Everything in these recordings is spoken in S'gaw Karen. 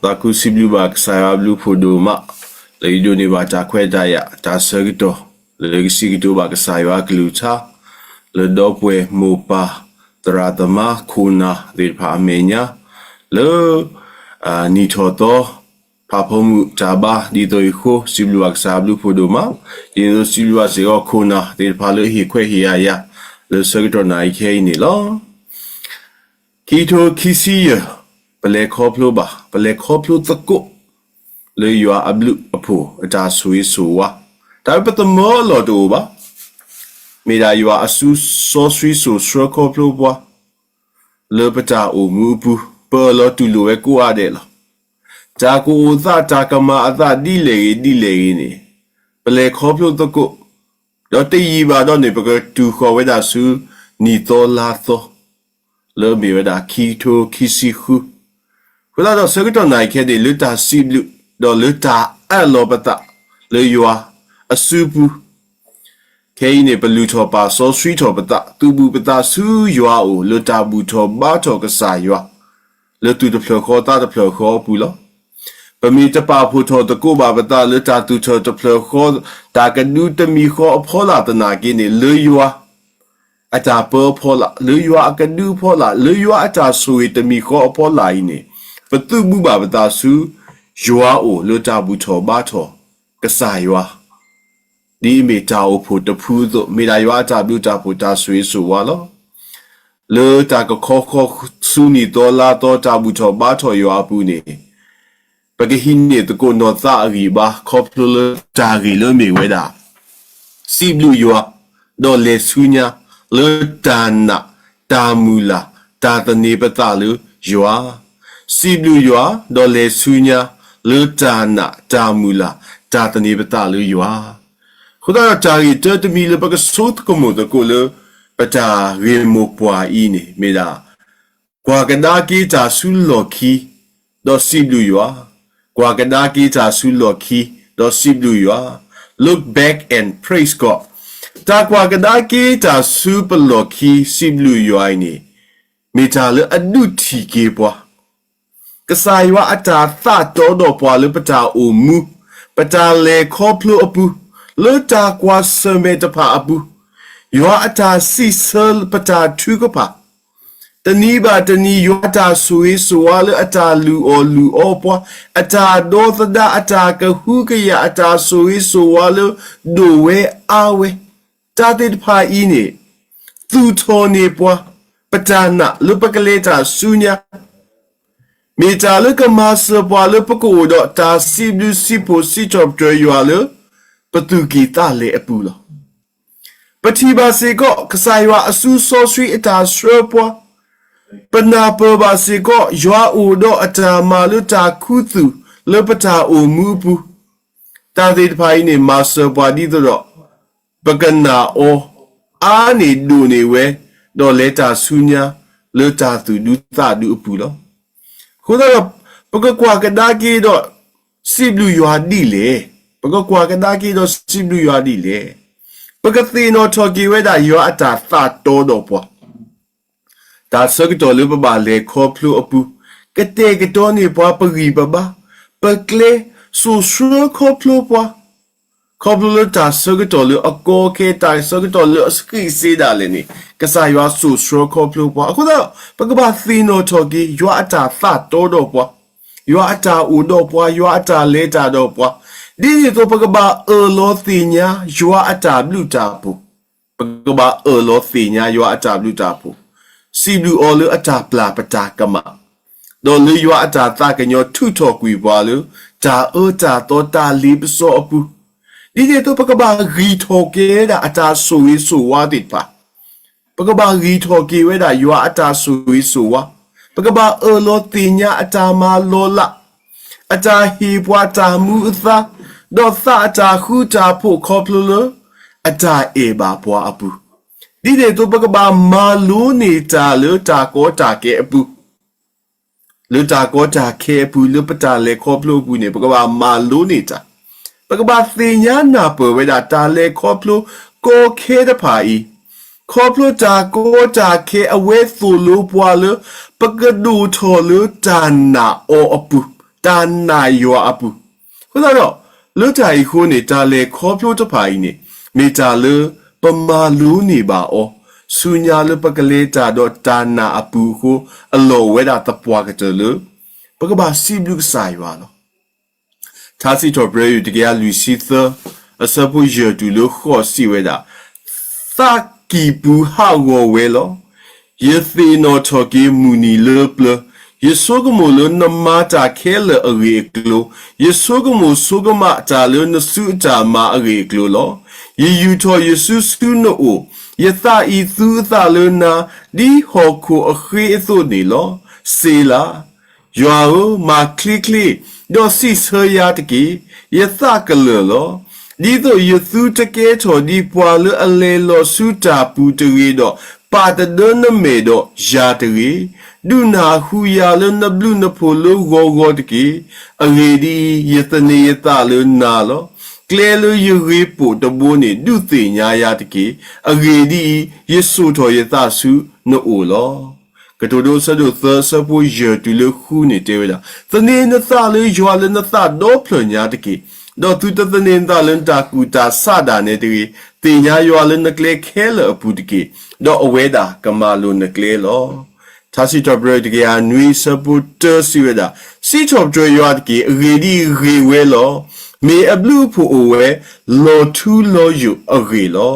သးခုစံးဘျုးဘၣ်ကစၢ်ယွၤအဘျုးအဖှိၣ်ဒိၣ်မး, လၢယဒိးန့ၢ်ဘၣ်တၢ်ခွဲးတၢ်ယာ် တၢ်ဆၢကတီၢ် လၢကစံးကတိၤဘၣ်ကစၢ်ယွၤအကလုၢ်ကထါ, လၢဒီပုၢ်ဝဲၢ်မိၢ်ပၢ် သရၣ်သမါ ခိၣ်နၢ်သ့ၣ်တဖၣ်အမဲာ်ညါ, လၢ နံၣ်ထီၣ်သီ ဖးဖီမုၢ်တၢ်ဘါ ဒ်သိးအံၤအဃိ စံးဘျုးဘၣ်ကစၢ်အဘျုးအဖှိၣ်ဒိၣ်မး, ဒ်သိးစံးဘျုးဘၣ်စ့ၢ်ကီးခိၣ်နၢ်သ့ၣ်တဖၣ်လၢအဟ့ၣ်ခွဲးဟ့ၣ်ယာ်ယၤ လၢဆၢကတီၢ်နၣ်ရံၣ်ခဲအံၤန့ၣ်လီၤ. ခံကထိခံဆံယဲၢ်, ပလဲၤခီဖျိဘၣ်, ပလဲၤခီဖျိသကိး လၢယွၤအဘျုးအဖှိၣ်အတၢ်ဆိၣ်ဂ့ၤဆိၣ်ဝါ, တၢ်ဝဲပသမၢအလီၢ်တအိၣ်ဘၣ်. မ့ၢ်ဒၣ်ယွၤအစုစီဆှံစိာ်ဆှၢခီဖျိပှၤ လၢပတၢ်အိၣ်မူအပူၤ, ပအၢၣ်လီၤတူၢ်လိာ်ဝဲကိးဂၤဒဲးလီၤ. တၢ်ကအိၣ်သးတၢ်ကမၤအသးဒ်လဲၣ်ဂ့ၤဒ်လဲၣ်ဂ့ၤန့ၣ်, ပလဲၤခီဖျိသကိး, ဒီးတယံာ်ဘၣ်ဒီးန့ၣ် ပကတုၤဃီၤဝဲဒၣ်ဆူနံၣ်သီလါသီ လၢအမ့ၢ်ဝဲဒၣ်ခံကထိခံဆံဃု, အဃိသတးဒီးဆၢကတီၢ်နၣ်ရံၣ်ခဲအံၤန့ၣ် လၢတၢ်စံးဘျုး ဒီးလၢတၢ်အၢၣ်လီၤပသး လၢယွၤအစုပူၤ, ခဲအံၤန့ၣ် ပလုၢ်ထီၣ်ပာ်စီဆှံထီၣ်ပသး သုးဘူးပသးဆူယွၤအအိၣ် လၢတၢ်ဘူၣ်ထီၣ်ဘါထီၣ်ကစၢ်ယွၤ လၢသူၣ်တဖျၢၣ်ဃီသးတဖျၢၣ်ဃီအပူၤလီၤ. ပမ့ၢ်တပာ်ဖှိၣ်ထီၣ်သကိးဘၣ်ပသးလၢတၢ်သူၣ်ထီၣ်တဖျၢၣ်ဃီ တၢ်ကဒုတမံၤဃီအဖီလာ်သနာ်က့န့ၣ် လၢယွၤ အတၢ်ပၢအဖီလာ်, လၢယွၤအကဒုအဖီလာ်, လၢယွၤအတၢ်ဆိၣ်ဂ့ၤတမံၤဃီအဖီလာ်အံၤန့ၣ်, ပသုးဘူးဘၣ်ပသးဆူ ယွၤအအိၣ်လၢတၢ်ဘူၣ်ထီၣ်ဘါထီၣ်ကစၢ်ယွၤ, ဒ်အမ့ၢ်တၢ်အိၣ်ဖှိၣ်တဖုအသိး, မ့ၢ်ဒၣ်ယွၤအတၢ်ဘျုးတၢ်ဖှိၣ်တၢ်ဆိၣ်ဂ့ၤဆိၣ်ဝါလီၤ. လၢတၢ်ကခီဃီဆူနံၣ်သီလါသီတၢ်ဘူၣ်ထီၣ်ဘါထီၣ်ယွၤအပူၤန့ၣ် ပကဟံးန့ၢ်သကိးနီၢ်သးအဂံၢ်အဘါ ခီဖျိလၢတၢ်ဂ့ၢ်လၢအမ့ၢ်ဝဲဒၣ် စံးဘျုးယွၤ, ဒီးလဲၤဆူညါ လၢတၢ်နာ်တၢ်မုၢ်လၢ် တၢ်သန့ၤပသးလၢယွၤ, စံးဘျုးယွၤ, ဒီးလဲၤဆူညါ လၢတၢ်နာ်တၢ်မုၢ်လၢ် တၢ်သန့ၤပသးလၢယွၤ, အဃိသတးဒီးတၢ်ဂ့ၢ်တၢတမံၤလၢပကဆိကမိၣ်သကိးလၢ ပတၢ်ဂ့ၢ်မိၢ်ပှၢ်အံၤန့ၣ် မ့ၢ်ဒၣ် ကွၢ်ကဒါက့ၤတၢ်ဆူလီၢ်ခံ ဒီးစံးဘျုးယွၤ, ကွၢ်ကဒါက့ၤတၢ်ဆူလီၢ်ခံ ဒီးစံးဘျုးယွၤ, look back and praise God, တၢ်ကွၢ်ကဒါက့ၤတၢ်ဆူပလီၢ်ခံ စံးဘျုးယွၤအံၤန့ၣ် မ့ၢ်တၢ်လၢအဒုးထံၣ်က့ၤပှၤ ကစၢ်ယွၤအတၢ်သးတီဒီးပှၤလၢပတၢ်အိၣ်မူ, ပတၢ်လဲၤခီဖျိအပူၤ, လၢတၢ်ကွၢ်ဆၢၣ်မဲာ်တဖၣ်အပူၤ, ယွၤအတၢ်စံးဆၢပတၢ်ထုကဖၣ်, တနံၤဘၣ်တနံၤ ယွၤအတၢ်ဆိၣ်ဂ့ၤဆိၣ်ဝါလၢအတၢ်လုၢ်အီၣ်လုၢ်အီပှၤ, အတၢ်ဒီသဒၣ် အတၢ်ကဟုကယာ် အတၢ်ဆိၣ်ဂ့ၤဆိၣ်ဝါလၢဒိၣ်ဝဲအါဝဲ, တၢ်သ့ၣ်တဖၣ်အံၤန့ၣ် သူၣ်ထီၣ်န့ၢ်ပှၤ ပတၢ်နာ်လၢပကလဲၤတၢ်ဆူညါ မ့ၢ်တၢ်လၢကမၤစၢၤပှၤလၢပကအိၣ်ဒီးတၢ်စံးဘျုးစံးဖှိၣ်စံးထီၣ်ပတြၢၤယွၤလၢ ပသူၣ်ကံၢ်သးလဲအပူၤလီၤ. ပထံၣ်ဘၣ်စ့ၢ်ကီး ကစၢ်ယွၤအစုစီဆှံအတၢ်ဆှၢပှၤ, ပနၢ်ပၢၢ်ဘၣ်စ့ၢ်ကီး ယွၤအိၣ်ဒီးအတၢ်မၤလၢတၢ်ခူသူၣ်လၢပတၢ်အိၣ်မူအပူၤ, တၢ်သ့ၣ်တဖၣ်အံၤန့ၣ် မၤစၢၤပှၤဒ်သိးဒီး ပကနာ်အီၤ အါန့ၢ်ဒိၣ်န့ၢ်ဝဲ ဒီးလဲၤတၢ်ဆူညါ လၢတၢ်သူၣ်ဒူသးဒူအပူၤလီၤ. အဃိသတးဒီး ပကကွၢ်ကဒါက့ၤဒီး စံးဘျုးယွၤဒ်လဲၣ်, ပကကွၢ်ကဒါက့ၤဒီးစံးဘျုးယွၤဒ်လဲၣ်, ပကသ့ၣ်နီၣ်ထီၣ်က့ၤဝဲဒၣ်ယွၤအတၢ်သးတီဒီးပှၤ တၢ်ဆၢကတီၢ်လၢပဘၣ်လဲၤခီဖျိအပူၤ, ကတဲာ်ကတီၤန့ၢ်ပှၤပဂံၢ်ပဘါ, ပကျဲ, စိာ်ဆှၢခီဖျိပှၤ, ခီဖျိလၢတၢ်ဆၢကတီၢ်လၢအကီအခဲ တၢ်ဆၢကတီၢ်လၢအဆံးစ့ဒၣ်လဲာ်န့ၣ် ကစၢ်ယွၤစိာ်ဆှၢခီဖျိပှၤ. အဃိသတးဒီး ပကဘၣ်သ့ၣ်နီၣ်ထီၣ်က့ၤ ယွၤအတၢ်သးတီဒီးပှၤ, ယွၤအတၢ်အိၣ်ဒီးပှၤ, ယွၤအတၢ်လဲၤတၢ်ဒီးပှၤ, ဒ်န့ၣ်အသိးပကဘၣ်အၢၣ်လီၤသ့ၣ်ညါ ယွၤအတၢ်ဘျုးတၢ်ဖှိၣ် ပကဘၣ်အၢၣ်လီၤသ့ၣ်ညါယွၤအတၢ်ဘျုးတၢ်ဖှိၣ်, စံးဘျုးအီၤလၢအတၢ်ပျၢ်ပတၢ်ကမၣ်, ဒီးလၢယွၤအတၢ်သးကညီၤထုးထီၣ်ကွံာ်ပှၤလၢ တၢ်အၢတၢ်သီတၢ်လ့ပစီအပူၤ, ဒ်န့ၣ်အသိးပကဘၣ်ဂံၢ်ထီၣ်က့ၤဝဲဒၣ်အတၢ်ဆိၣ်ဂ့ၤဆိၣ်ဝါသ့ၣ်တဖၣ် ပကဘၣ်ဂံၢ်ထီၣ်က့ၤဝဲဒၣ်ယွၤအတၢ်ဆိၣ်ဂ့ၤဆိၣ်ဝါ, ပကဘၣ်အၢၣ်လီၤသ့ၣ်ညါအတၢ်မၤလီၤလး, အတၢ်ဟ့ၣ်ပှၤတၢ်မူအသါ, ဒီးသးအတၢ်ဃူတၢ်ဖိးခီဖျိလၢ အတၢ်အဲၣ်ဘၣ်ပှၤအပူၤ, ဒ်န့ၣ်အသိးပကဘၣ်မၤလိန့ၢ်တၢ်လၢတၢ်ကီတၢ်ခဲအပူၤ လၢတၢ်ကီတၢ်ခဲအပူၤ လၢပတၢ်လဲၤခီဖျိအပူၤန့ၣ် ပကဘၣ်မၤလိန့ၢ်တၢ်, ပကဘၣ်သ့ၣ်ညါနၢ်ပၢၢ်ဝဲဒၣ်တၢ်လဲၤခီဖျိကီခဲတဖၣ်အံၤ, ခီဖျိတၢ်ကီတၢ်ခဲအဝဲသိၣ်လိပှၤလၢ ပကဒိၣ်ထီၣ်လၢတၢ်နာ်အီၤအပူၤ, တၢ်နာ်ယွၤအပူၤ, အဃိသတးဒီး လၢတၢ်အံၤအဃိန့ၣ် တၢ်လဲၤခီဖျိတဖၣ်အံၤန့ၣ် မ့ၢ်တၢ်လၢပမၤလိန့ၢ်ဘၣ်အီၤ, ဆူညါလၢပကလဲၤတၢ်ဒီးတၢ်နာ်အပူၤအဃိ အလီၢ်ဝဲဒၣ်သပှၢ်ကတၢၢ်လၢ ပကဘၣ်စံးဘျုးကစၢ်ယွၤလီၤ. ထါစံးထီၣ်ပတြၢၤတကယၤလွံၢ်ဆံသၢ အဆၢဖိယဲၢ်တုၤလၢဃိးစံးဝဲဒၣ်, သးကံၢ်ပူၤဟးဂီၤဝဲလီၤ. ယသ့ၣ်နီၣ်ထီၣ်က့ၤမုၢ်နံၤလၢပျၢၤ, ယဆိကမိၣ်လၢနမၤတၢ်ခဲလၢာ်အဂ့ၢ်အကျိၤ, ယဆိကမိၣ်ဆိကမးတၢ်လၢနစုအတၢ်မၤအဂ့ၢ်အကျိၤလီၤ. ယယူာ်ထီၣ်ယစုဆူနအိၣ်, ယသးအံၤသူအသးလၢနၤ, ဒ်ဟီၣ်ခိၣ်အဃ့အသိးန့ၣ်လီၤ. စ့လၤ ယွၤဧၢ, မၤချ့ချ့, ဒီးစံးဆၢယၤတက့ၢ်. ယသးကလၢာ်လီၤ. ဒ်သိးယသုတကဲထီၣ်ဒ်ပှၤလၢအလဲၤလီၤဆူတၢ်ပူၤတဂ့ၤဒီး ပာ်တဒၢနမဲာ်ဒီးယၤတဂ့ၤ. ဒုးနၢ်ဟူယၤလၢနဘျုးနဖှိၣ်လၢဂီၤဂီၤတက့ၢ်. အဂ့ၢ်ဒ်အံၤ, ယသန့ၤယသးလၢနၤလီၤ. ကျဲလၢယဂ့ၤပိာ်တဘိန့ၣ် ဒုးသ့ၣ်ညါယၤတက့ၢ်. အဂ့ၢ်ဒ်အံၤ, ယစိာ်ထီၣ်ယသးဆူနအိၣ်လီၤ. ကတိၤဒိအဆၢဒိၣ်သၢ အဆၢဖိယဲၢ်တုၤလၢဃုန့ၣ်တဲဝဲဒၣ်, သန့ၤနသးလၢယွၤလၢနသးဒီဖျၢၣ်ညါတက့ၢ်. ဒီးသုတသန့ၤနသးလၢနတၢ်ကူၣ်တၢ်ဆးဒၣ်နဲတဂ့ၤ. သ့ၣ်ညါယွၤလၢနကျဲခဲလၢာ်အပူၤတက့ၢ်. ဒီးအဝဲဒၣ်ကမၤလိၤနကျဲလီၤ. ထါစံးထီၣ်ပတြၢၤတကယၤနွံ အဆၢဖိတၢစံးဝဲဒၣ်, စံးထီၣ်ပတြၢၤယွၤတက့ၢ်. အဂ့ၢ်ဒ်အံၤ, ဂ့ၢ်ဝဲလီၤ. မ့ၢ်အဘျုးအဖှိၣ်အိၣ်ဝဲ လီၤထူလီၤယိာ်အဂ့ၢ်လီၤ.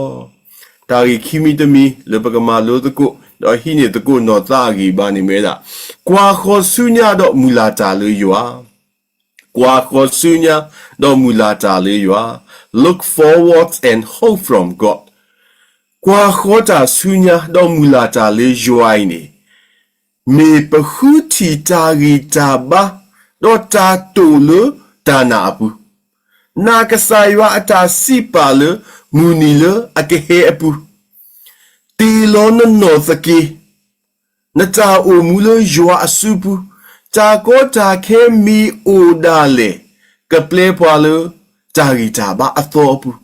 တၢ်ဂ့ၢ်ခံမံၤတမံၤလၢပကမၤလိသကိး ဒီးဟံးန့ၢ်သကိးနီၢ်သးအဂံၢ်အဘါန့ၣ်မ့ၢ်ဝဲဒၣ်, ကွၢ်ဃီၤဆူညါဒီးမုၢ်လၢ်တၢ်လၢယွၤ, ကွၢ်ဃီၤဆူညါဒီးမုၢ်လၢ်တၢ်လၢယွၤ, Look forward and hope from God. ကွၢ်ဃီၤတၢ်ဆူညါဒီးမုၢ်လၢ်တၢ်လၢယွၤအံၤန့ၣ် မ့ၢ်ပဃုထံၣ်တၢ်ဂံၢ်တၢ်ဘါ ဒီးတၢ်တိာ်လၢတၢ်နာ်အပူၤ, နာ်ကစၢ်ယွၤအတၢ်စံးပာ်လၢမုၢ်နံၤလၢအကဟဲအပူၤ, တ့ၢ်လီၤနနီၢ်သက့ၤ, နတၢ်အိၣ်မူလၢယွၤအစုပူၤ, တၢ်ကီတၢ်ခဲမ့ၢ်အိၣ်ဒၣ်လဲာ် ကပျဲပှၤလၢတၢ်ဂံၢ်တၢ်ဘါအသီအပူၤ,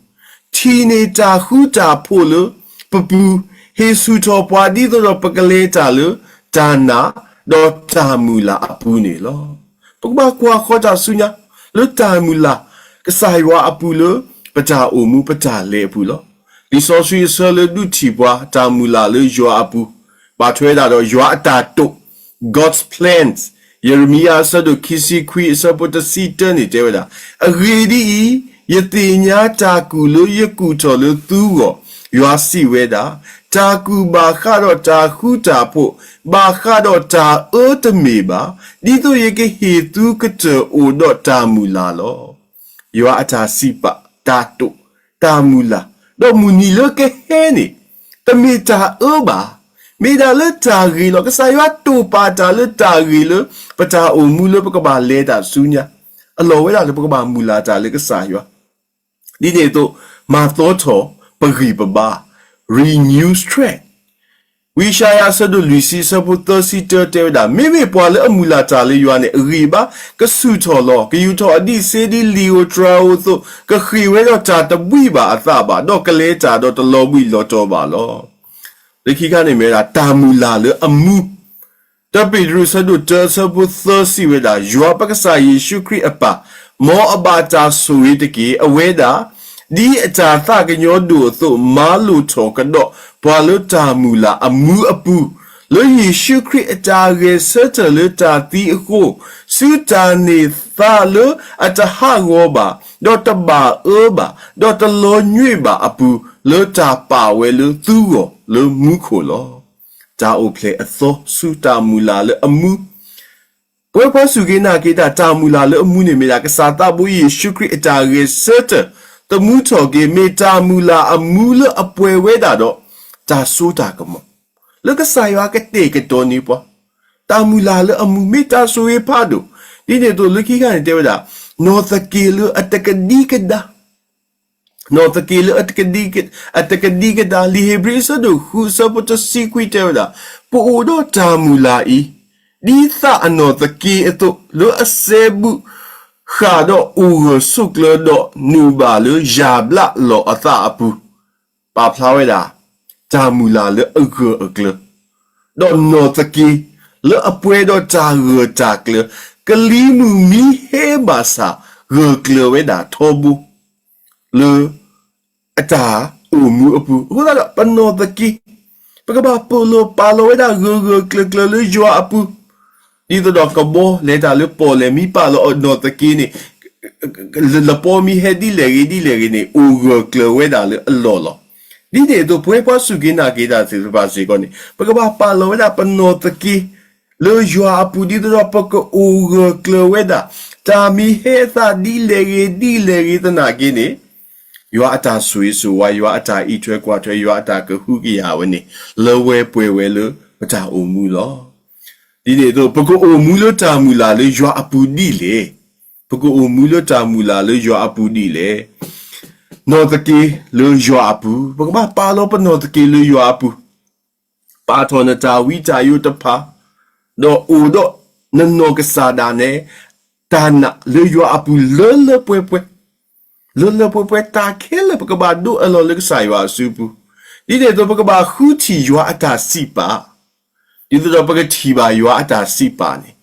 ထံၣ်န့ၢ်တၢ်ဃူတၢ်ဖိးလၢပပူၤ, ဟ့ၣ်ဆူၣ်ထီၣ်ပှၤဒ်သိးဒီးပကလဲၤတၢ်လၢတၢ်နာ် ဒီးတၢ်မုၢ်လၢ်အပူၤန့ၣ်လီၤ. ပကဘၣ်ကွၢ်ဃီၤတၢ်ဆူညါ လၢတၢ်မုၢ်လၢ် ကစၢ်ယွၤအပူၤလၢပတၢ်အိၣ်မူပတၢ်လဲၤအပူၤလီၤ. လံာ်စီဆှံအဆၢလၢဒုးထံၣ်ပှၤတၢ်မုၢ်လၢ်လၢယွၤအပူၤ ဘၣ်ထွဲဒၣ်ဒီးယွၤအတၢ်တိာ်, God's plans. ယရမံယၤအဆၢဒိၣ်ခံဆံခွံအဆၢဖိတဆံတၢန့ၣ်တဲဝဲဒၣ်, အဂ့ၢ်ဒ်အံၤ, ယသ့ၣ်ညါတၢ်ကူၣ်လၢယကူၣ်ထီၣ်လၢသုဂီၢ်, ယွၤစံးဝဲဒၣ်, တၢ်ကူၣ်ဘၣ်ဃးဒီးတၢ်ဃူတၢ်ဖိး, ဘၣ်ဃးဒီးတၢ်အၢတမ့ၢ်ဘၣ်, ဒ်သိးယကဟ့ၣ်သုကတၢၢ်အိၣ်ဒီးတၢ်မုၢ်လၢ်လီၤ. ယွၤအတၢ်စံးပာ်, တၢ်တိာ်, တၢ်မုၢ်လၢ်, ဒီးမုၢ်နံၤလၢကဟဲန့ၣ်, တမ့ၢ်တၢ်အၢဘၣ်, မ့ၢ်ဒၣ်လၢတၢ်ဂ့ၤလီၤ. ကစၢ်ယွၤတိာ်ပာ်တၢ်လၢတၢ်ဂ့ၤလၢ ပတၢ်အိၣ်မူလၢပကဘၣ်လဲၤတၢ်ဆူညါ, အလီၢ်ဝဲဒၣ်လၢပကဘၣ်မုၢ်လၢ်တၢ်လၢကစၢ်ယွၤ ဒ်န့ၣ်အသိး မၤသီထီၣ်ပဂံၢ်ပဘါ, renew strength. ဝံယၡါယၤအဆၢဒိၣ်လွံၢ်ဆံအဆၢဖိသၢဆံတၢတဲဝဲဒၣ်, မ့မ့ၢ်ပှၤလၢအမုၢ်လၢ်တၢ်လၢယွၤန့ၣ် အဂံၢ်အဘါကဆူၣ်ထီၣ်လီၤ. ကယူာ်ထီၣ်အဒံးစ့ဒ်လံာ်ဧိၤတြၤဧိၤအသိး, ကဃ့ၢ်ဝဲဒီးတၢ်တဘှံးဘၣ်အသးဘၣ်, ဒီးကလဲၤတၢ်ဒီးတလီၤဘှံးလီၤတီၤဘၣ်လီၤ. လၢခံခါန့ၣ်မ့ၢ်ဝဲဒၣ် တၢ်မုၢ်လၢ်လၢအမူ တၢပ့းတရူးအဆၢဒိၣ်တၢအဆၢဖိသၢစံးဝဲဒၣ်, ယွၤပကစၢ်ယ့ၣ်ၡူးခရံာ်အပၢ်, မ်အဘၣ်တၢ်ဆိၣ်ဂ့ၤတက့ၢ်. အဝဲဒၣ် ဒ်အတၢ်သးကညီၤဒိၣ်အသိး မၤလိၢ်ထီၣ်ကဒီးပှၤလၢတၢ်မုၢ်လၢ်အမူအပူၤ, လၢယ့ၣ်ၡူးခရံာ်အတၢ်ဂဲၤဆၢထၢၣ်လၢတၢ်သံအဃိ, ဆူတၢ်န့ၢ်သါလၢအတဟးဂီၤဘၣ်, ဒီးတဘၣ်အၢဘၣ်, ဒီးတလီၤညွံးဘၣ်အပူၤ, လၢတၢ်ပာ်ဝဲလၢသုဂီၢ်လၢမူခိၣ်လီၤ. တၢ်အိၣ်ဖျဲၣ်အသီဆူတၢ်မုၢ်လၢ်လၢအမူ ပဝဲပှၤစူၢ်က့ၤနာ်က့ၤတၢ် တၢ်မုၢ်လၢ်လၢအမူန့ၣ်မ့ၢ်ဒၣ် ကစၢ်သးဘိယ့ၣ်ၡူးခရံာ်အတၢ်ဂဲၤဆၢထၢၣ် သမူထီၣ်က့ၤ မ့ၢ်တၢ်မုၢ်လၢ်အမူလၢအပှဲၤဝဲဒၣ်ဒီး တၢ်စိတၢ်ကမီၤ လၢကစၢ်ယွၤကတဲာ်ကတီၤန့ၢ်ပှၤ တၢ်မုၢ်လၢ်လၢအမူမ့ၢ်တၢ်ဆိၣ်ဂ့ၤဖးဒိၣ် ဒ်န့ၣ်အသိးလၢခံခါန့ၣ်တဲဝဲဒၣ် နီၢ်သက့လၢအတကဒံကဒါ, နီၢ်သက့လၢအတကဒံက, အတကဒံကဒါ, လံာ်ဧ့ၤဘြံၤအဆၢဒိၣ်ဃုအဆၢဖိတဆံခွံတဲဝဲဒၣ်, ပအိၣ်ဒီးတၢ်မုၢ်လၢ်အံၤ, ဒ်သးအနီၢ်သက့အသိး, လၢအစဲဘူးဃာ်ဒီးအိၣ်ဂၢၢ်ဆိးကျၢၤဒီးနုာ်ဘၣ်လၢယၢ်ဘျးလီၤအသးအပူၤ, ပာ်ဖျါဝဲဒၣ် တၢ်မုၢ်လၢ်လၢအဂၢၢ်အကျၢၤ, ဒီးနီၢ်သက့ လၢအပှဲၤဒီးတၢ်ဂၢၢ်တၢ်ကျၢၤ, ကလံၤမုၢ်မံဟဲဘၣ်ဆၣ် ဂၢၢ်ကျၢၤဝဲဒၣ်ထီဘိ လၢ အတၢ်အိၣ်မူအပူၤ, အဃိသတးဒီး ပနီၢ်သက့ ပကဘၣ်ပာ်လီၤပာ်လီၤဝဲဒၣ်ဂၢၢ်ဂၢၢ်ကျၢၤကျၢၤလၢယွၤအပူၤ, ဒ်သိးဒီးကဘီလဲၤတၢ်လၢပီၣ်လဲၣ် မ့ၢ်ပာ်လီၤအနီၢ်သက့န့ၣ် လပီမ့ၢ်ဟဲဒ်လဲၣ်ဂ့ၤဒ်လဲၣ်ဂ့ၤန့ၣ် အိၣ်ဂၢၢ်ကျၢၤဝဲဒၣ်လၢအလီၢ်လီၤ. ဒ်န့ၣ်အသိး ပဝဲပှၤစူၢ်က့ၤနာ်က့ၤတၢ်သ့ၣ်တဖၣ်စ့ၢ်ကီးန့ၣ် ပကဘၣ်ပာ်လီၤဝဲဒၣ်ပနီၢ်သက့ လၢယွၤအပူၤ ဒ်သိးဒီးပကအိၣ်ဂၢၢ်ကျၢၤဝဲဒၣ်, တၢ်မ့ၢ်ဟဲသးဒ်လဲၣ်ဂ့ၤဒ်လဲၣ်ဂ့ၤသနာ်က့န့ၣ် ယွၤအတၢ်ဆိၣ်ဂ့ၤဆိၣ်ဝါ, ယွၤအတၢ်အံးထွဲကွၢ်ထွဲ, ယွၤအတၢ်ကဟုကယာ်ဝဲန့ၣ် လၢဝဲပှဲၤဝဲလၢပတၢ်အိၣ်မူလီၤ. ဒ်န့ၣ်အသိး ပကအိၣ်မူလၢတၢ်မုၢ်လၢ်လၢယွၤအပူၤဒ်လဲၣ်. ပကအိၣ်မူလၢတၢ်မုၢ်လၢ်လၢယွၤအပူၤဒ်လဲၣ်. နီၢ်သက့လၢယွၤအပူၤ, ပကဘၣ်ပာ်လီၤပနီၢ်သက့လၢယွၤအပူၤ ပာ်ထီၣ်နတၢ်ဝံတၢ်ယိာ်တဖၣ်, ဒီးအိၣ်ဒီးနနီၢ်ကစၢ်ဒၣ်နဲ တၢ်နာ်လၢယွၤအပူၤလၢလၢပှဲၤပှဲၤ, လၢလၢပှဲၤပှဲၤ တၢ်ခဲလၢာ်ပကဘၣ်ဒိအလီၢ်လၢကစၢ်ယွၤအစုပူၤ, ဒ်န့ၣ်အသိး ပကဘၣ်ဃုထံၣ်ယွၤအတၢ်စံးပာ်, ဒ်သိးဒီးပကထံၣ်ဘၣ်ယွၤအတၢ်စံးပာ်န့ၣ်,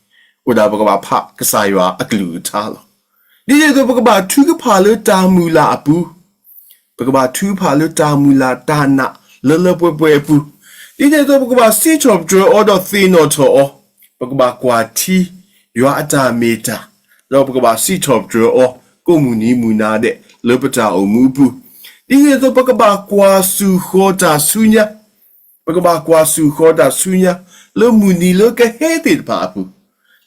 အိၣ်ဒၣ်ပကဘၣ်ဖးကစၢ်ယွၤအကလုၢ်ကထါလီၤ. ဒ်န့ၣ်အသိး ပကဘၣ်ထုကဖၣ်လၢတၢ်မုၢ်လၢ်အပူၤ ပကဘၣ်ထုကဖၣ်လၢတၢ်မုၢ်လၢ်တၢ်နာ်လၢလၢပှဲၤပှဲၤအပူၤ, ဒ်န့ၣ်အသိး ပကဘၣ်စံးထီၣ်ပတြၢၤအီၤဒီးသ့ၣ်နီၣ်ထီၣ်အီၤ, ပကဘၣ်ကွၢ်ထံယွၤအတၢ်မ့ၢ်တၢ်, ဒီးပကဘၣ်စံးထီၣ်ပတြၢၤအီၤ ကိးမုၢ်နံၤမုၢ်နၤဒဲးလၢပတၢ်အိၣ်မူအပူၤ, ဒ်န့ၣ်အသိး ပကဘၣ်ကွၢ်စူၢ်ဃီၤတၢ်ဆူညါ ပကဘၣ်ကွၢ်စူၢ်ဃီၤတၢ်ဆူညါ လၢမုၢ်နံၤလၢကဟဲသ့ၣ်တဖၣ်အပူၤ,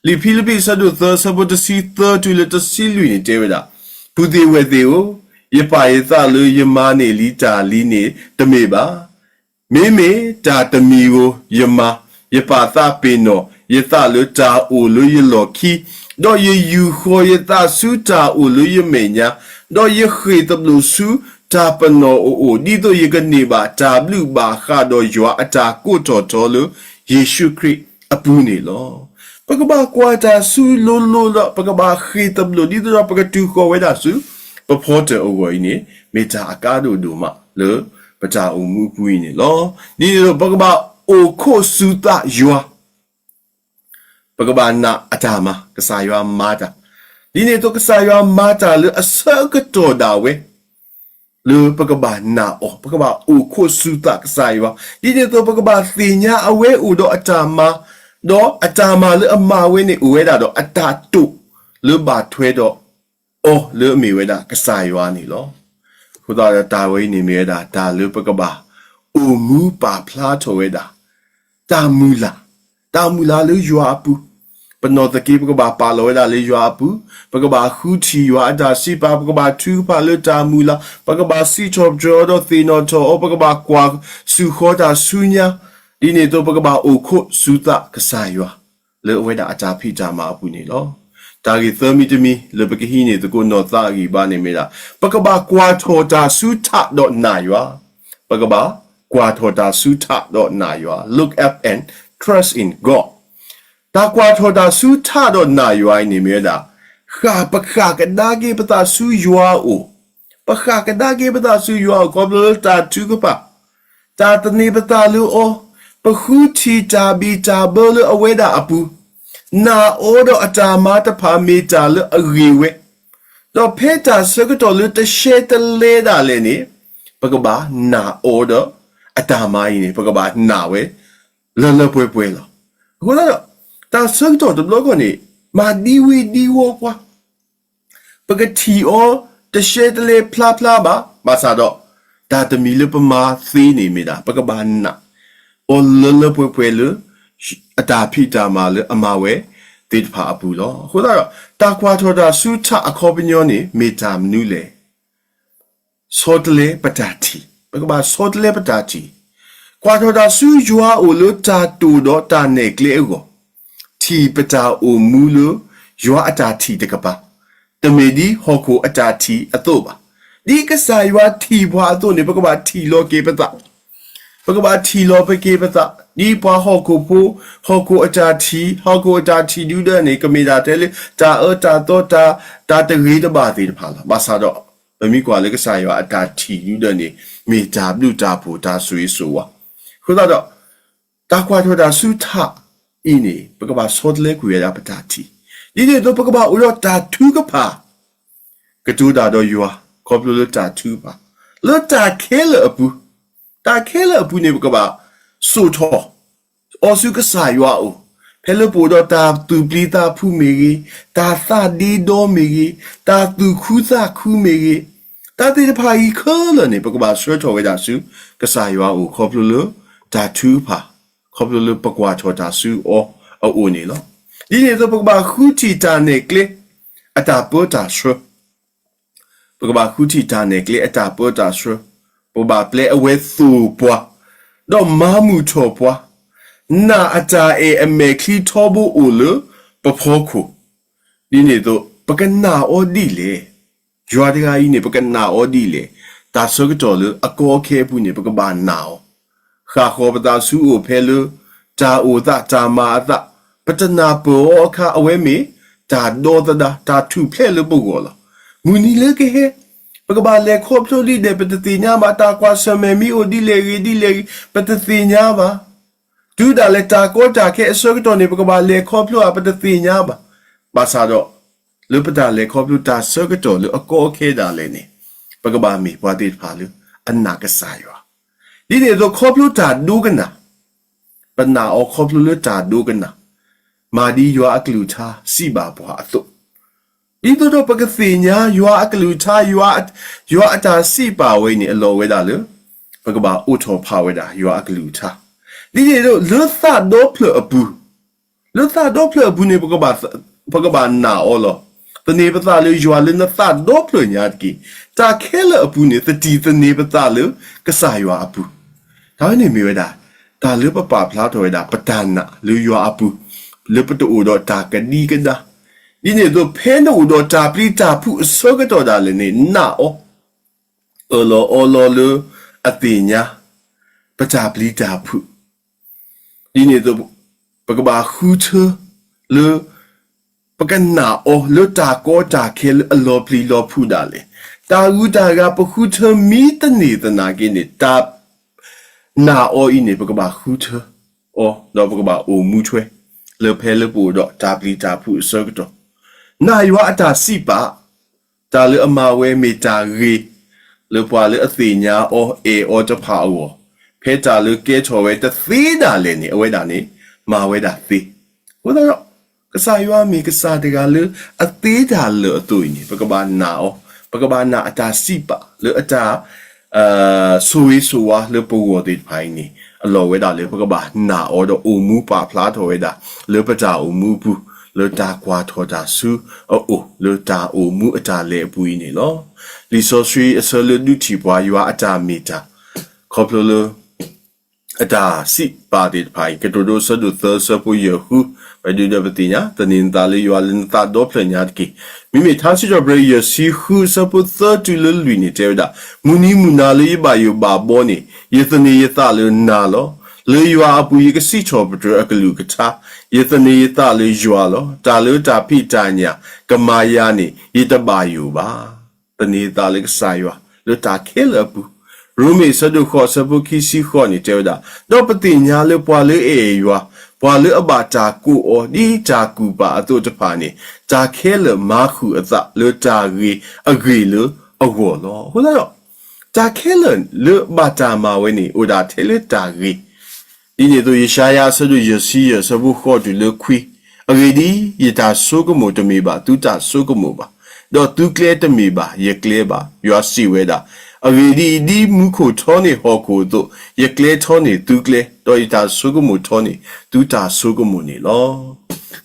လံာ်ဖံလံးပံးအဆၢဒိၣ်သၢအဆၢဖိတဆံသၢတုၤလၢတဆံလွံၢ်န့ၣ်တဲဝဲဒၣ်, ပုၢ်သ့ၣ်ဝဲၢ်သ့ၣ်ဧၢ, ယပာ်ယသးလၢယမါန့ၣ်လံတၢ်လံန့ၣ်တမ့ၢ်ဘၣ် မ့မ့ၢ်တၢ်တမံၤဧိၤ ယမၤ, ယပာ်သးပ့ၤနီၣ်ယသးလၢတၢ်အိၣ်လၢယလီၢ်ခံ, ဒီးယယူာ်ဃီၤယသးဆူတၢ်အိၣ်လၢယမဲာ်ညါ, ဒီးယဃ့ၢ်သဘျိးဆူတၢ်ပနီၣ်အအိၣ်, ဒ်သိးယကန့ၢ်ဘၣ်တၢ်ဘျုးဘၣ်ဃးဒီးယွၤအတၢ်ကိးထီၣ်ထီလၢယ့ၣ်ၡူးခရံာ်အပူၤန့ၣ်လီၤ. ပကဘၣ်ကွၢ်တၢ်ဆူလိၤလိၤဒီး ပကဘၣ်ဃ့ၢ်သဘျိး ဒ်သိးဒီးပကတုၤဃီၤဝဲဒၣ်ဆူ ပဖီတၢၣ်အဂီၢ်အံၤန့ၣ် မ့ၢ်တၢ်အကါဒိၣ်ဒိၣ်မးလၢပတၢ်အိၣ်မူအပူၤအံၤန့ၣ်လီၤ. ဒ်န့ၣ်အသိး ပကဘၣ်အိၣ်ခိးစူၤသးယွၤ ပကဘၣ်နာ်အတၢ်မၤ ကစၢ်ယွၤမၤတၢ်, ဒ်န့ၣ်အသိး ကစၢ်ယွၤမၤတၢ်လၢအဆၢကတီၢ်ဒၣ်ဝဲ လၢပကဘၣ်နာ်အီၤ, ပကဘၣ်အိၣ်ခိးစူၤသးကစၢ်ယွၤ, ဒ်န့ၣ်အသိး ပကဘၣ်သ့ၣ်ညါအဝဲအိၣ်ဒီးအတၢ်မၤ, ဒီးအတၢ်မၤလၢအမၤဝဲန့ၣ် အိၣ်ဝဲဒၣ်ဒီးအတၢ်တိာ်လၢဘၣ်ထွဲဒီးအီၤလၢအမ့ၢ်ဝဲဒၣ်ကစၢ်ယွၤန့ၣ်လီၤ. အဃိသတးဒီးတၢ်ဝဲအံၤန့ၣ်မ့ၢ်ဝဲဒၣ် တၢ်လၢပကဘၣ်အိၣ်မူပာ်ဖျါထီၣ်ဝဲဒၣ် တၢ်မုၢ်လၢ်, တၢ်မုၢ်လၢ်လၢယွၤအပူၤ, ပနီၢ်သက့ ပကဘၣ်ပာ်လီၤဝဲဒၣ်လၢယွၤအပူၤ, ပကဘၣ်ဃုထံၣ်ယွၤအတၢ်စံးပာ်, ပကဘၣ်ထုကဖၣ်လၢတၢ်မုၢ်လၢ်, ပကဘၣ်စံးထီၣ်ပတြၢၤအီၤဒီးသ့ၣ်နီၣ်ထီၣ်အီၤ, ပကဘၣ်ကွၢ်စူၢ်ဃီၤတၢ်ဆူညါ, ဒ်န့ၣ်အသိး ပကဘၣ်အိၣ်ခိးစူၤသးကစၢ်ယွၤ လၢအဝဲဒၣ်အတၢ်ဖံးတၢ်မၤအပူၤန့ၣ်လီၤ. တၢ်ဂ့ၢ်သၢမံၤတမံၤ လၢပကဟံးန့ၢ်သကိးနီၢ်သးအဂံၢ်ဘါန့ၣ်မ့ၢ်ဒၣ်, ပကဘၣ်ကွၢ်ထီၣ်တၢ်ဆူထးဒီးနာ်ယွၤ, ပကဘၣ်ကွၢ်ထီၣ်တၢ်ဆူထးဒီးနာ်ယွၤ, look up and trust in God. တၢ်ကွၢ်ထီၣ်တၢ်ဆူထးဒီးနာ်ယွၤအံၤန့ၣ်မ့ၢ်ဝဲဒၣ်, ဃၣ်ပဃၣ်ကဒါက့ၤပသးဆူယွၤအအိၣ်, ပဃၣ်ကဒါက့ၤပသးဆူယွၤအအိၣ် ခီဖျိလၢတၢ်ထုကဖၣ် တၢ်သန့ၤပသးလၢအီၤ, ပဃုထံၣ်တၢ်ဘံၣ်တၢ်ဘၢလၢအဝဲဒၣ်အပူၤ, နာ်အီၤဒီးအတၢ်မၤတဖၣ်မ့ၢ်တၢ်လၢအဂ့ၤဝဲ, ဒီးဖဲတၢ်ဆၢကတီၢ်လၢတရှဲတလဲဒၣ်လဲာ်န့ၣ်, ပကဘၣ်နာ်အီၤဒီးအတၢ်မၤအံၤန့ၣ် ပကဘၣ်နာ်ဝဲ လၢလၢပှဲၤပှဲၤလီၤ. အဃိသတးဒီး တၢ်ဆၢကတီၢ်တဘျီဃီန့ၣ် မၤဒံဝ့ၤဒံဝီၤကွၢ် ပကထံၣ်အီၤတရှဲတလဲဖျါဖျါဘၣ်, ဘၣ်ဆၣ်ဒီး တၢ်တမံၤလၢပမၤသ့န့ၣ်မ့ၢ်ဒၣ် ပကဘၣ်နာ်အီၤလၢလၢပှဲၤပှဲၤလၢ အတၢ်ဖံးတၢ်မၤလၢအမၤဝဲသ့ၣ်တဖၣ်အပူၤလီၤ. အဃိသတးဒီး တၢ်ကွၢ်ထီၣ်တၢ်ဆူထးအခီပညီန့ၣ် မ့ၢ်တၢ်မနုၤလဲၣ်. ဆီတလဲပတၢ်ထံၣ်, ပကဘၣ်ဆီတလဲပတၢ်ထံၣ်, ကွၢ်ထီၣ်တၢ်ဆူယွၤအအိၣ်လၢတၢ်တိာ်ဒီးတၢ်နဲၣ်ကျဲအဂီၢ်, ထံၣ်ပတၢ်အိၣ်မူလၢယွၤအတၢ်ထံၣ်တကပၤ, တမ့ၢ်ဒ်ဟီၣ်ခိၣ်အတၢ်ထံၣ်အသိးဘၣ်. ဒ်ကစၢ်ယွၤထံၣ်ပှၤအသိးန့ၣ် ပကဘၣ်ထံၣ်လီၤက့ၤပသး, ပကဘၣ်ထံၣ်လီၤက့ၤပသး, ဒ်ပှၤဟီၣ်ခိၣ်ဖိ, ဟီၣ်ခိၣ်အတၢ်ထံၣ်, ဟီၣ်ခိၣ်အတၢ်ထံၣ်ဒုဒၢန့ၣ် ကမ့ၢ်ဒၣ်ထဲလၢ တၢ်အၢတၢ်သီ, တၢ်တဂ့ၤတဘၣ်သ့ၣ်တဖၣ်လီၤ. ဘၣ်ဆၣ်ဒီး ပမ့ၢ်ကွၢ်လၢကစၢ်ယွၤအတၢ်ထံၣ်ဒုဒၢန့ၣ် မ့ၢ်တၢ်ဘျုးတၢ်ဖှိၣ်တၢ်ဆိၣ်ဂ့ၤဆိၣ်ဝါ. အဃိသတးဒီး တၢ်ကွၢ်ထီၣ်တၢ်ဆူထးအံၤန့ၣ် ပကဘၣ်ဆီတလဲကွံာ်ဝဲဒၣ်ပတၢ်ထံၣ်, ဒ်န့ၣ်အသိး ပကဘၣ်အိၣ်ဒီးတၢ်ထုကဖၣ် ကတိၤတၢ်ဒီးယွၤ ခီဖျိလၢတၢ်ထုကဖၣ်, လၢတၢ်ခဲလၢာ်အပူၤ, တၢ်ခဲလၢာ်အပူၤန့ၣ် ပကဘၣ်စိာ်ထီၣ် အီၤဆူကစၢ်ယွၤအအိၣ်, ဖဲလၢပအိၣ်ဒီးတၢ်သူၣ်ပျံၤသးဖုးမ့ၢ်ဂ့ၤ, တၢ်သးဒ့ဒီမ့ၢ်ဂ့ၤ, တၢ်သူၣ်ခုသးခုမ့ၢ်ဂ့ၤ, တၢ်သ့ၣ်တဖၣ်အံၤခဲလၢာ်န့ၣ် ပကဘၣ်ဆှၢထီၣ်ဝဲဒၣ်ဆူ ကစၢ်ယွၤအအိၣ် ခီဖျိလၢတၢ်ထုကဖၣ်, ခီဖျိလၢပကွၢ်ထီၣ်တၢ်ဆူအီၤအအိၣ်န့ၣ်လီၤ. ဒ်န့ၣ်အသိး ပကဘၣ်ဃုထံၣ်တၢ်နဲၣ်ကျဲ အတၢ်ပၢတၢ်ဆှၢ ပကဘၣ်ဃုထံၣ်တၢ်နဲၣ်ကျဲအတၢ်ပၢတၢ်ဆှၢ, ပကဘၣ်ပျဲအဝဲသိၣ်ပှၤ, ဒီးမၤမုာ်ထီၣ်ပှၤ, နာ်အတၢ်အဲၣ်အမဲာ်ချံထီဘိအိၣ်လၢပဖီခိၣ်, ဒ်န့ၣ်အသိး ပကနာ်အီၤဒ်လဲၣ်. ယွၤတဂၤအံၤန့ၣ် ပကနာ်အီၤဒ်လဲၣ်. တၢ်ဆၢကတီၢ်လၢအကီအခဲအပူၤန့ၣ် ပကဘၣ်နာ်အီၤ ဃၣ်ဃီၤပသးဆူအအိၣ်ဖဲလၢ တၢ်အိၣ်သးတၢ်မၤအသး, ပတနၢ်ပၢၢ်အီၤအခါ အဝဲမ့ၢ်တၢ်ဒီသဒၢ တၢ်ထူၣ်ဖျဲးလၢပဂီၢ်လီၤ. မုၢ်နံၤလၢကဟဲ ပကဘၣ်လဲၤခီဖျိဒ်လဲၣ် ပတသ့ၣ်ညါဘၣ်. တၢ်ကွၢ်ဆၢၣ်မဲာ်မ့ၢ်အိၣ်ဒ်လဲၣ်ဂ့ၤဒ်လဲၣ်ဂ့ၤ ပတသ့ၣ်ညါဘၣ်. တုၤဒၣ်လဲာ်တၢ်ကီတၢ်ခဲအဆၢကတီၢ်န့ၣ် ပကဘၣ်လဲၤခီဖျိဧါ ပတသ့ၣ်ညါဘၣ်. ဘၣ်ဆၣ်ဒီး လၢပတၢ်လဲၤခီဖျိတၢ်ဆၢကတီၢ်လၢအကီအခဲဒၣ်လဲာ်န့ၣ် ပကဘၣ်မ့ၢ်ပှၤသ့ၣ်တဖၣ်လၢအနာ်ကစၢ်ယွၤ, ဒ်န့ၣ်အသိးခီဖျိတၢ်ဒိကနၣ်, ပနာ်အီၤခီဖျိလၢတၢ်ဒိကနၣ်, မၤဒ်ယွၤအကလုၢ်ကထါစံးဘၣ်ပှၤအသိး, ဒ်သိးဒီးပကသ့ၣ်ညါယွၤအကလုၢ်ကထါ, ယွၤအတၢ်စံးပာ်ဝဲအံၤန့ၣ် အလီၢ်ဝဲဒၣ်လၢ ပကဘၣ်အိးထီၣ်ဖးဝဲဒၣ်ယွၤအကလုၢ်ကထါ, ဒ်န့ၣ်ဒီးလၢသးဒီဖျၢၣ်အပူၤ, လၢသးဒီဖျၢၣ်အပူၤန့ၣ် ပကဘၣ်နာ်အီၤလီၤ. သန့ၤပသးလၢယွၤလၢနသးဒီဖျၢၣ်ညါတက့ၢ်. တၢ်ခဲလၢာ်အပူၤန့ၣ် သတံၢ်သန့ၤပသးလၢကစၢ်ယွၤအပူၤ, တၢ်ဝဲန့ၣ်မ့ၢ်ဝဲဒၣ် တၢ်လၢပပာ်ဖျါထီၣ်ဝဲဒၣ်ပတၢ်နာ်လၢယွၤအပူၤ, လၢပတအိၣ်ဒီးတၢ်ကဒံကဒါ, ဒ်န့ၣ်အသိး ဖဲနအိၣ်ဒီးတၢ်ပျံၤတၢ်ဖုးအဆၢကတီၢ်ဒၣ်လဲာ်န့ၣ် နာ်အီၤ, အၢၣ်လီၤအီလီၤလၢအသ့ၣ်ညါ ပတၢ်ပျံၤတၢ်ဖုး, ဒ်န့ၣ်အသိး ပကဘၣ်ဃုထၢလၢ ပကနာ်အီၤလၢတၢ်ကီတၢ်ခဲလၢအလီၤပျံၤလီၤဖုးဒၣ်လဲာ်, တၢ်ဂုၤတၢ်ဂၤပဃုထၢမံတန့ၢ်သနာ်က့န့ၣ် တၢ်နာ်အီၤအံၤန့ၣ် ပကဘၣ်ဃုထၢအီၤ ဒီးပကဘၣ်အိၣ်မူထွဲ လၢဖဲလၢပအိၣ်ဒီးတၢ်ပျံၤတၢ်ဖုးအဆၢကတီၢ်, နာ်ယွၤအတၢ်စံးပာ် တၢ်လၢအမၤဝဲမ့ၢ်တၢ်ဂ့ၤ လၢပှၤလၢအသ့ၣ်ညါအီၤအဲၣ်အီၤတဖၣ်အဂီၢ်, ဖဲတၢ်လၢကဲထီၣ်ဝဲတသ့ဒၣ်လဲာ်န့ၣ် အဝဲဒၣ်န့ၣ် မၤဝဲဒၣ်သ့. အဃိသတးဒီး ကစၢ်ယွၤမ့ၢ်ကစၢ်တဂၤလၢအသ့တၢ်လၢာ်အသိးအံၤန့ၣ် ပကဘၣ်နာ်အီၤ, ပကဘၣ်နာ်အတၢ်စံးပာ်လၢအတၢ် ဆိၣ်ဂ့ၤဆိၣ်ဝါလၢပဂီၢ်သ့ၣ်တဖၣ်အံၤန့ၣ် အလီၢ်ဝဲဒၣ်လၢပကဘၣ်နာ်အီၤဒီးအိၣ်မူပာ်ဖျါထီၣ်ဝဲဒၣ် လၢပတၢ်အိၣ်မူအပူၤ, လၢတၢ်ကွၢ်ထီၣ်တၢ်ဆူအအိၣ်, လၢတၢ်အိၣ်မူအတၢ်လဲၤအပူၤအံၤန့ၣ်လီၤ. လံာ်စီဆှံအဆၢလၢဒုးထံၣ်ပှၤယွၤအတၢ်မ့ၢ်တၢ် ခီဖျိလၢ အတၢ်စံးပာ်သ့ၣ်တဖၣ်အံၤ ကတိၤဒိအဆၢဒိၣ်သၢအဆၢဖိယဲၢ်ဃု, ပဒုးဒီးပသ့ၣ်ညါ, သန့ၤနသးလၢယွၤလၢနသးဒီဖျၢၣ်ညါတက့ၢ်. မ့မ့ၢ်ထါစံးထီၣ်ပတြၢၤယဲၢ်ဆံဃုအဆၢဖိသၢတုၤလၢလွံၢ်န့ၣ်တဲဝဲဒၣ်, မုၢ်နံၤမုၢ်နၤလၢယဘၣ်ယိၣ်ဘၣ်ဘီန့ၣ် ယသန့ၤယသးလၢနၤလီၤ. လၢယွၤအပူၤယကစံးထီၣ်ပတြၢၤအကလုၢ်ကထါ, ယသန့ၤယသးလၢယွၤလီၤ. တၢ်လၢတၢ်ဖံးတၢ်ညၣ်ကမၤယၤန့ၣ် ယတဘၣ်ယိၣ်ဘၣ်. သန့ၤသးလၢကစၢ်ယွၤ လၢတၢ်ခဲလၢာ်အပူၤ. ရိမ့ၤအဆၢဒိၣ်ဃိးအဆၢဖိခံဆံဃိးန့ၣ်တဲဝဲဒၣ်, ဒီးပသ့ၣ်ညါလၢပှၤလၢအအဲၣ်ယွၤ, ပှၤလၢအဘၣ်တၢ်ကိးအီၤ ဒ်တၢ်ကူၣ်ပာ်အသိးတဖၣ်န့ၣ်, တၢ်ခဲလၢာ်မၤဃုာ်အသးလၢတၢ်ဂ့ၤအဂ့ၢ်လၢအဂီၢ်လီၤ. အဃိသတးဒီး တၢ်ခဲလၢာ်လၢဘၣ်တၢ်မၤဝဲန့ၣ် အိၣ်ဒၣ်ထဲလၢတၢ်ဂ့ၤ ဒ်န့ၣ်အသိး ယၡါယၤအဆၢဒိၣ်ယဲၢ်ဆံယဲၢ်အဆၢဖိဃိးတုၤလၢခွံ, အဂ့ၢ်ဒ်အံၤ, ယတၢ်ဆိကမိၣ်တမ့ၢ်ဘၣ် သုတၢ်ဆိကမိၣ်ဘၣ်, ဒီးသုကျဲတမ့ၢ်ဘၣ် ယကျဲဘၣ်, ယွၤစံးဝဲဒၣ်. အဂ့ၢ်ဒ်အံၤ, ဒ်မူခိၣ်ထီန့ၢ်ဟီၣ်ခိၣ်အသိး, ယကျဲထီန့ၢ်သုကျဲ, ဒီးယတၢ်ဆိကမိၣ်ထီန့ၢ် သုတၢ်ဆိကမိၣ်န့ၣ်လီၤ.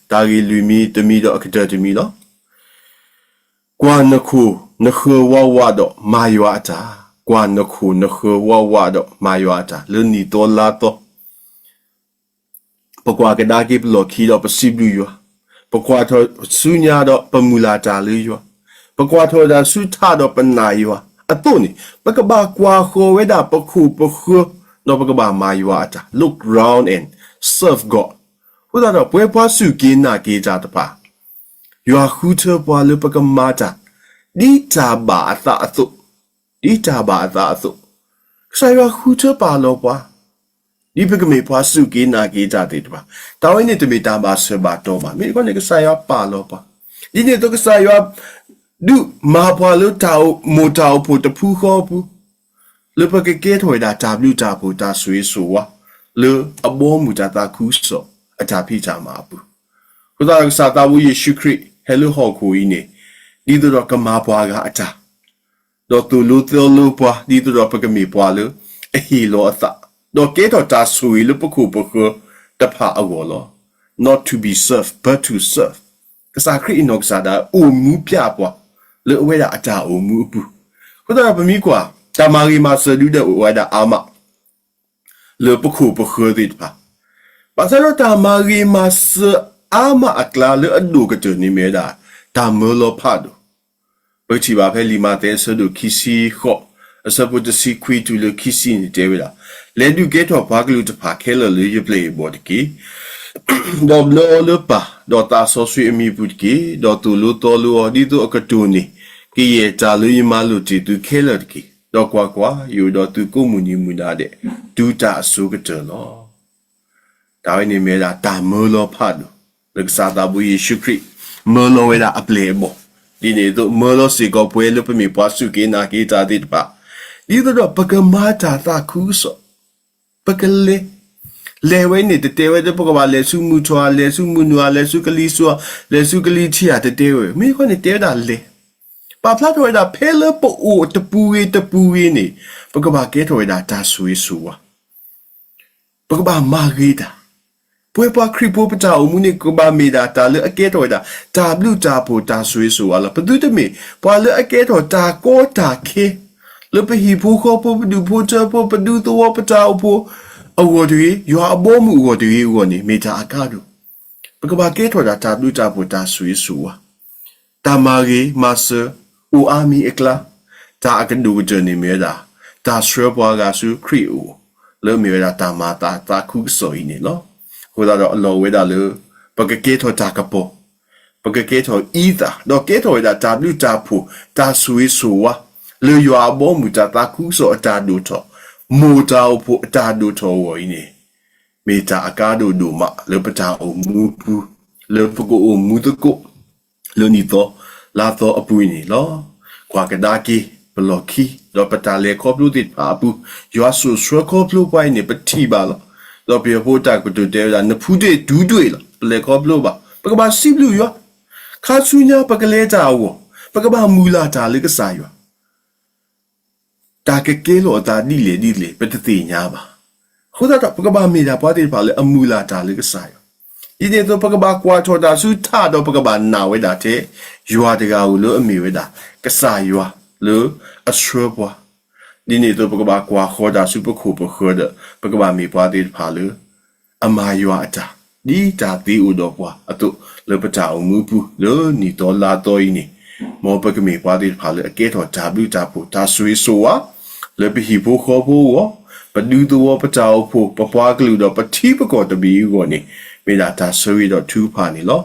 တၢ်ဂ့ၢ်လွံၢ်မံၤတမံၤဒီးအကတၢၢ်တမံၤလီၤ. ကွၢ်နခိၣ်နဃၢၤဝးဝးဒီးမၤယွၤအတၢ်, ကွၢ်နခိၣ်နဃၢၤဝးဝးဒီးမၤယွၤအတၢ်, လၢနံၣ်သီလါသီ ပကွၢ်ကဒါက့ၤပလီၢ်ခံဒီးပစံးဘျုးယွၤ, ပကွၢ်ထီၣ်ဆူညါဒီးပမုၢ်လၢ်တၢ်လၢယွၤ, ပကွၢ်ထီၣ်ဝဲဒၣ်ဆူထးဒီးပနာ်ယွၤအသိးန့ၣ်, ပကဘၣ်ကွၢ်ဃီၤဝဲဒၣ်ပခိၣ်ပဃၢၤ, ဒီးပကဘၣ်မၤယွၤအတၢ်, look round and serve God. အဃိသတးဒီး ပဝဲပှၤစူၢ်က့ၤနာ်က့ၤတၢ်တဖၣ်, ယွၤဃုထၢပှၤလၢပကမၤတၢ် ဒ်တၢ်ဘၣ်အသးအသိး, ဒ်တၢ်ဘၣ်အသးအသိး, ကစၢ်ယွၤဃုထၢပာ်လီၤပှၤ ဒ်ပကမ့ၢ်ပှၤစူၢ်က့ၤနာ်က့ၤတၢ်သ့ၣ်တဖၣ်, တၢ်ဝဲန့ၣ်တမ့ၢ်တၢ်ဘၣ်ဆၢဘၣ်တီၢ်ဘၣ်. မ့ၢ်တခီန့ၣ် ကစၢ်ယွၤပာ်လီၤပှၤ, ဒ်န့ၣ်အသိး ကစၢ်ယွၤ ဒုးမၤပှၤလၢတၢ်မိၢ်တၢ်အိၣ်ဖှိၣ်တဖုဃီအပူၤ, လၢပကကဲထီၣ်ဝဲဒၣ်တၢ်ဘျုးတၢ်ဖှိၣ်တၢ်ဆိၣ်ဂ့ၤဆိၣ်ဝါ, လၢအဘီအမုၢ်တၢ်သးခုကစီၣ်အတၢ်ဖံးတၢ်မၤအပူၤ, အဃိသတးဒီး ကစၢ်သးဘိယ့ၣ်ၡူးခရံာ်ဟဲလၢဟီၣ်ခိၣ်အံၤန့ၣ်, ဒ်သိးဒီးကမၤပှၤဂၤအတၢ် ဒီးသိၣ်လိသီလိပှၤ ဒ်သိးဒီးပကမ့ၢ်ပှၤလၢအဟ့ၣ်လီၤအသး, ဒီးကဲထီၣ်တၢ်ဆိၣ်ဂ့ၤလၢပခိၣ်ပဃၢၤတဖၣ်အဂီၢ်လီၤ. Not to be served, but to serve. ကစၢ်ခရံာ်အနီၢ်ကစၢ်ဒၣ် အိၣ်မူပျဲပှၤ လၢအဝဲဒၣ်အတၢ်အိၣ်မူအပူၤ, အဃိသတးဒီးပမ့ၢ်ကွၢ် တၢ်မၤဂ့ၤမၤစၢၤဒုးဒီးအိၣ်ဝဲဒၣ်အါမး လၢပခိၣ်ပဃၢၤသ့ၣ်တဖၣ်, ဘၣ်ဆၣ်ဒီးတၢ်မၤဂ့ၤမၤစၢၤအါမးအကျါလၢအဒိၣ်ကတၢၢ်န့ၣ်မ့ၢ်ဝဲဒၣ် တၢ်မၢလီၤဖးဒိၣ်. ပကထံၣ်ဘၣ်ဖဲလံာ်မးသဲအဆၢဒိၣ်ခံဆံဃိး အဆၢဖိတဆံခွံတုၤလၢခံဆံန့ၣ်တဲဝဲဒၣ်, လဲၤဒုးကဲထီၣ်ပှၤကလုာ်တဖၣ်ခဲလၢာ်လၢယပျဲၢ်အဘီၣ်တက့ၢ်. ဒီးဘျၢအီၤလၢပၢ်, ဒီးသးစီဆှံအမံၤအပူၤတက့ၢ်. ဒီးသိၣ်လိသီလိအီၤ ဒ်သိးအကတိၢ်န့ၢ်ကယဲၢ်တၢ်လၢယမၤလိာ်တ့ၢ်သုခဲလၢာ်တက့ၢ်. ဒီးကွၢ်ကွၢ်, ယအိၣ်ဒီးသုကိးမုၢ်နံၤမုၢ်နၤဒဲး တုၤတၢ်အစိၤကတၢၢ်လီၤ. တၢ်ဝဲန့ၣ်မ့ၢ်ဝဲဒၣ်တၢ်မၢလီၤဖးဒိၣ် လၢကစၢ်သးဘိယ့ၣ်ၡူးခရံာ် မၢလီၤဝဲဒၣ်အပျဲၢ်အဘီၣ်, ဒ်န့ၣ်အသိး မၢလီၤစ့ၢ်ကီးပှၤလၢပမ့ၢ်ပှၤစူၢ်က့ၤနာ်က့ၤတၢ်သ့ၣ်တဖၣ်, ဒ်သိးဒီးပကမၤတၢ်သးခုကစီၣ်, ပကလဲၤ, လဲၤဝဲန့ၣ် တတဲဝဲလၢပကဘၣ်လဲၤဆူမုၢ်ထီၣ်ဧါ, လဲၤဆူမုၢ်နုာ်ဧါ, လဲၤဆူကလံၤစိးဧါ, လဲၤဆူကလံၤထံးဧါ, တတဲဝဲ, မ့ၢ်တခီန့ၣ် တဲဝဲဒၣ်လဲၤ ပာ်ဖျါထီၣ်ဝဲဒၣ် ဖဲလၢပအိၣ်တပူၤဂ့ၤတပူၤဂ့ၤန့ၣ်, ပကဘၣ်ကဲထီၣ်ဝဲဒၣ်တၢ်ဆိၣ်ဂ့ၤဆိၣ်ဝါ, ပကဘၣ်မၤဂ့ၤတၢ်, ပဝဲပှၤခရံာ်ဖိပတၢ်အိၣ်မူန့ၣ် ကဘၣ်မ့ၢ်ဒၣ်တၢ်လၢအကဲထီၣ်ဝဲဒၣ် တၢ်ဘျုးတၢ်ဖှိၣ်တၢ်ဆိၣ်ဂ့ၤဆိၣ်ဝါလီၤ. ပသုတမ့ၢ်ပှၤလၢအကဲထီၣ်တၢ်ကီတၢ်ခဲ လၢပဟံၣ်ဖိဃီဖိ ပဒူၣ်ဖိထၢဖိ ပဒူသဝီ ပတၢ်အိၣ်ဖှိၣ်အဂီၢ်တဂ့ၤ, ယွၤအဘီအမုၢ်အဂီၢ်တဂ့ၤအဂီၢ်န့ၣ် မ့ၢ်တၢ်အကါဒိၣ်, ပကဘၣ်ကဲထီၣ်ဒၣ်တၢ်ဘျုးတၢ်ဖှိၣ်တၢ်ဆိၣ်ဂ့ၤဆိၣ်ဝါ, တၢ်မၤဂ့ၤမၤစၢၤအိၣ်အါမံၤအကျါ, တၢ်အကဒိၣ်ကတၢၢ်န့ၣ်မ့ၢ်ဝဲဒၣ် တၢ်ဆှၢပှၤဂၤဆူခရံာ်အအိၣ်, လၢမ့ၢ်ဝဲဒၣ်တၢ်မၤအသးခုကစီၣ်အံၤန့ၣ်လီၤ. အဃိသတးဒီးအလီၢ်ဝဲဒၣ်လၢ ပကကဲထီၣ်တၢ်ကပီၤ, ပကကဲထီၣ်အံသၣ်, ဒီးကဲထီၣ်ဝဲဒၣ်တၢ်ဘျုးတၢ်ဖှိၣ်တၢ်ဆိၣ်ဂ့ၤဆိၣ်ဝါ, လၢယွၤအဘီအမုၢ်တၢ်သးခုကစီၣ်အတၢ်ဒိၣ်ထီၣ်, မိၢ်တၢ်အိၣ်ဖှိၣ်အတၢ်ဒိၣ်ထီၣ်အဂီၢ်အံၤန့ၣ် မ့ၢ်တၢ်အကါဒိၣ်ဒိၣ်မးလၢပတၢ်အိၣ်မူအပူၤ, လၢပကအိၣ်မူသကိး လၢနံၣ်သီလါသီအပူၤအံၤန့ၣ်လီၤ. ကွၢ်ကဒါက့ၤ ပလီၢ်ခံ ဒီးပတၢ်လဲၤခီဖျိသ့ၣ်တဖၣ်အပူၤ, ယွၤစိာ်ဆှၢခီဖျိပှၤအံၤန့ၣ် ပထံၣ်ဘၣ်လီၤ. ဒီးပယီၤဖိတၢ်ကတိၤတဲဝဲဒၣ် နဖူတ့ၢ် တူၢ်တ့ၢ်လီၤ. ပလဲၤခီဖျိဘၣ်, ပကဘၣ်စံးဘျုးယွၤ, ခါဆူညါပကလဲၤတၢ်အဂီၢ်, ပကဘၣ်မုၢ်လၢ်တၢ်လၢကစၢ်ယွၤ တၢ်ကကဲလီၤအသးဒ်လဲၣ်ဒ်လဲၣ် ပတသ့ၣ်ညါဘၣ်. အဃိသတးဒီး ပကဘၣ်မ့ၢ်ဒၣ်ပှၤသ့ၣ်တဖၣ်လၢအမုၢ်လၢ်တၢ်လၢကစၢ်ယွၤ, ဒ်န့ၣ်အသိး ပကဘၣ်ကွၢ်ထီၣ်တၢ်ဆူထးဒီးပကဘၣ်နာ်ဝဲဒၣ်ထဲ ယွၤတဂၤဧိၤလၢအမ့ၢ်ဝဲဒၣ် ကစၢ်ယွၤလၢအဆှၢပှၤ, ဒ်န့ၣ်အသိး ပကဘၣ်ကွၢ်ဃီၤတၢ်ဆူပခိၣ်ပဃၢၤဒီး ပကဘၣ်မ့ၢ်ပှၤသ့ၣ်တဖၣ်လၢ အမၤယွၤအတၢ် ဒ်တၢ်သ့အိၣ်ဒီးပှၤအသိး လၢပတၢ်အိၣ်မူအပူၤ လၢနံၣ်သီလါသီအံၤန့ၣ်, မ်ပကမ့ၢ်ပှၤသ့ၣ်တဖၣ်လၢအကဲထီၣ်တၢ်ဘျုးတၢ်ဖှိၣ်တၢ်ဆိၣ်ဂ့ၤဆိၣ်ဝါ လၢပဟံၣ်ဖိဃီဖိအဂီၢ်, ပဒူသဝီပတၢ်အိၣ်ဖှိၣ် ပပှၤကလုာ်ဒီးပထံပကီၢ်တဘ့ၣ်အဂီၢ်န့ၣ် မ့ၢ်ဒၣ်တၢ်ဆၢဂ့ၤဒီးထုကဖၣ်န့ၣ်လီၤ.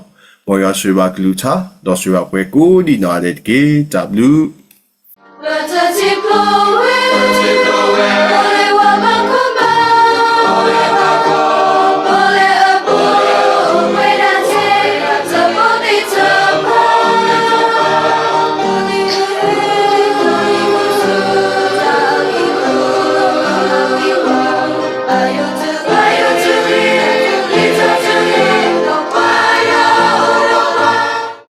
မ်ယွၤဆိၣ်ဂ့ၤဘၣ်ကလုၢ်ကထါ ဒီးဆိၣ်ဂ့ၤဘၣ်ပှၤကိးဒံးနီၢ်ဂၤဒဲးတက့ၢ်. တၢ်ဘျုး